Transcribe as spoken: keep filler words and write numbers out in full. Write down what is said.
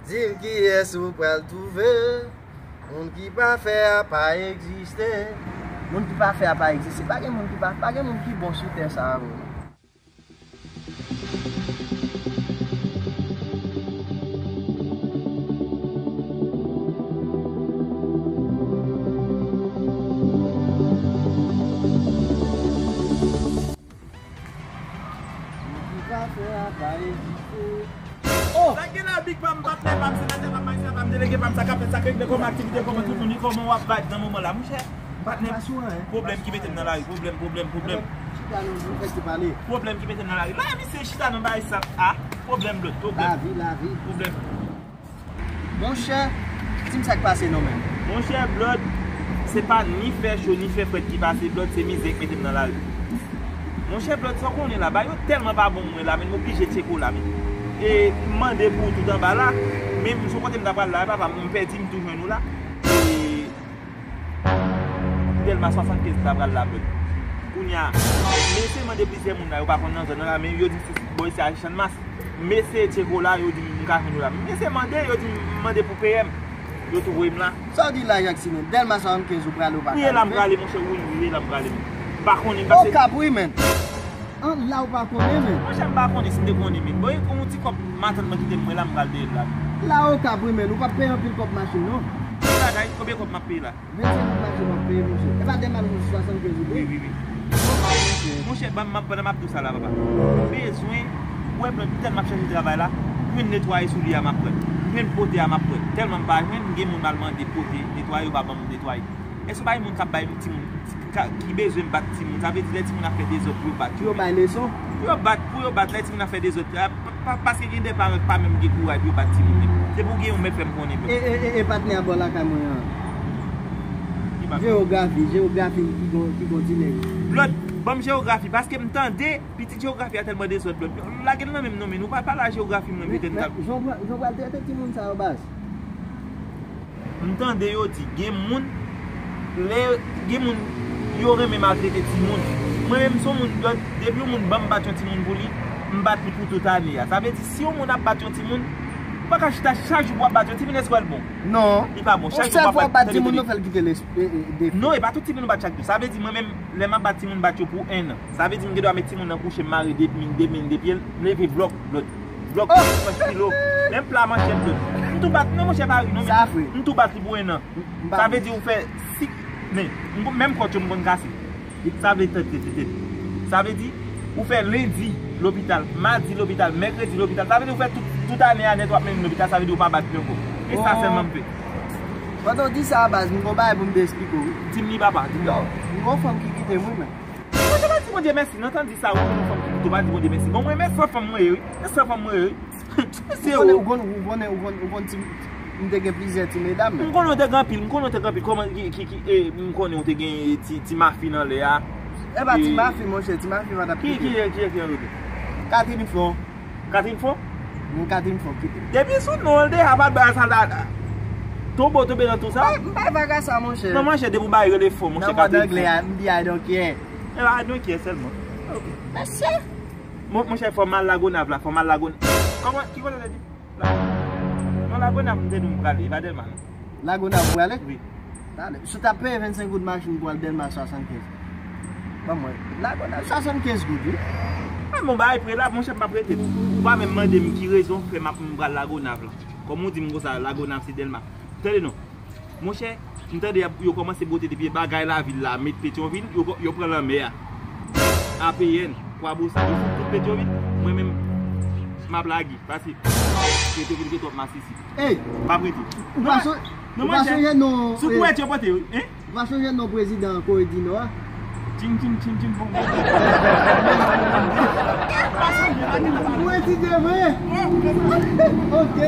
Di m kiyès ou pral twouve. Moun ki pafè a pa egziste. Moun ki pafè a pa egziste. Pa gen moun ki pa, pa gen moun ki bon sou tè sa a vre. Ki pa fè a pa egziste. Oh! Sa gen la, big pa m, patnè pa m, senatè pa m, majistra pa m, delege pa m, sa k ap fèt, sa k regle, kòman aktivite, kòman tout moun ye, kòman w ap vibe nan moman la, monchè? Patnè, pwoblèm ki mete m nan lari, pwoblèm, pwoblèm, pwoblèm. Chita non, nou fèk te pale. Pwoblèm ki mete m nan lari. La, misye chita nan bagay sa. Ah, pwoblèm, Blood, pwoblèm. Lavi, lavi. Pwoblèm. Monchè, di m sa k pase non, menm. Monchè, Blood, se pa ni fè cho, ni fè frèt ki pase, Blood, se mizè k mete m nan lari. Monchè, Blood, sa w konnen la, bagay yo tèlman pa bon mwen la, men m oblije tcheke w la, men. E m mande pou w tout anba la, men m sou kote m ta pral la, papa, m pèdi, m tou jwenn ou la. E Dèlma swasannkenz ta pral la, Blood. Kounye a, m eseye mande plizyè moun la, yo pa konn nan zòn nan la, men yo di m si bò isi a Channmas. M eseye tcheke w la, yo di m m ka jwenn ou la. M eseye mande, yo di m mande pou P M. Yo tou voye m la. Sa w di la, Jackson? Dèlma swasannkenz ou prale, ou pa ka rive? Wi, e la m prale, monchè, wi, wi, e la m prale. M pa konnen, m pase. Okap, wi, men. An, la ou pa konnen, men. Monchè, m pa konnen si m te konnen, men. Bon, e yon ti kòb matant mwen kite m, mwen la m pral dèyè l la. La Okap, wi, men. Ou p ap peye anpil kòb machin, non. Ki bagay, konbyen kòb m ap peye la? Vennsenk goud machin w ap peye, monchè. E pa Dèlma swasannkenz ou peye? Wi, wi, wi. Monchè, ban m, pandan m ap di w sa la, papa. M bezwen, ou wè, Blood, tèlman m ap chèche travay la, m jwenn netwaye soulye a m ap pran. M jwenn pote a m ap pran. Tèlman m pa jwenn, m gen moun m al mande pote, netwaye, yo pa ban m netwaye. Èske w pa gen moun k ap bay timoun, ki ka, ki bezwen bat timoun? Sa vle di lè timoun ap fè dezòd pou yo bat yo. Pou yo bay leson? Pou yo bat, pou yo bat lè timoun ap fè dezòd. Ah, pa, pa, paske gen de paran ki pa menm gen kouraj pou yo bat timoun yo. Se pou gen yon mèt fè m konnen, Blood. E, e, e, e patnè a bò lakay mwen an. Ki patnè? Jewografi, jewografi ki gon, ki gon ti nèg. Blood, ban m jewografi, paske m tande pitit jewografi a tèlman dezòd, Blood. Lage l nan men m non, men nou pa pale a jewografi mwen, mete n kal. Men, men, jan w pral, jan w pral trete timoun sa yo, baz. M tande yo di gen moun, lè gen moun, yo renmen maltrete timoun. Mwen menm, se yon moun, depi yon moun ban m bat yon timoun pou li, m bat li pou tout ane a. Sa vle di, si yon moun ap bat yon timoun, ou pa ka chita chak jou pou w ap bat yon timoun, èske w wè l bon? Non. Li pa bon. Chak jou w ap bat timoun, nou fè l kite defi. Non, e pa tout timoun ou bat chak jou. Sa vle di, mwen menm, lè m ap bat timoun, m bat yo pou enn an. Sa vle di, m gen dwa met timoun nan kouche, m mare de min, de min, de pye l, m leve blòk, Blood. Blòk, oh! Manch filo. Menm pla manchèt, Blood. M tou bat, non, monchè, pa ri, non, men. Sa vre. M tou bat li pou enn an. M pa... Sa vle di ou fè sik, men, m, menm kòt yo m konn kase. Sa vle tèt, tèt, tèt, tèt. Sa vle di, ou fè lendi lopital, madi lopital, mèkredi lopital. Sa vle di ou fè tout, tout ane a nèt w ap mennen lopital, sa vle di ou pa bat li ankò. E sa sèlman m fè. Pandan w di sa a, baz, m gon bagay pou m te esplike w, wi. Di m li, papa, di m li. Yo, m gon fanm ki kite m, wi, men. Mwen te pa di Bondye mèsi, nan tan di sa, ou konn yon fanm ki kite w, pa di Bondye mèsi. Bon, mwen, men san fanm mwen ye, wi. Men san fanm mwen ye, wi. Se ou. Ou konnen, ou konnen, ou konnen, ou konnen, ou konnen ti, m te gen plizyè ti medam, men. M konnen w te gen anpil, m konnen w te gen anpil. Kòman, ki, ki, ki, e, m konnen w te gen ti, ti mafi nan lè a. E pa ti mafi, monchè, ti mafi pa t ap kite. Ki, ki, ki, ki, ki rele? Catherine Flon. Catherine Flon? Wi, Catherine Flon kite. Depi sou non l deja, pa t bay sa la. Tonbe, tonbe nan tou sa. M pa, m pa vaga sa, monchè. Non, monchè, depi w bay rele fò, monchè, Catherine Flon. Nan mòd anglè a, m di I don't care. E pa I don't care sèlman. Mesye. Mon, monchè, fò m al Lagonav la, fò m al Lagonav. Kòman, ki kote w te di? La, non, Lagonav, m te di m prale, e pa Dèlma, non. Lagonav ou prale? Wi. Talè. Si w ta peye vennsenk goud machin pou al Dèlma swasannkenz. Ban mwen. Lagonav swasannkenz goud, wi. A, bon, bagay pre la, monchè, m pa prete. Ou, ou pa menm mande m ki rezon fè m ap, m pral Lagonav la. Kòm ou di m konsa, Lagonav se Dèlma. Tande non. Monchè, m tande y ap, yo kòmanse bote depi bagay lavil la, met Petyonvil, yo, yo pran lanmè a. A P N, Kwabosal, yo fout tout Petyonvil. Mwen menm, m ap lage, pase. Petyonvil gen twòp masisi. Ey! M ap rete. Ou pa sonje non, si w kwè yo pote, wi, hein? Ou pa sonje non prezidan Kore di Nò a? Tching, tching, tching, tching, bong, bong. Ou etidye vre? Ok.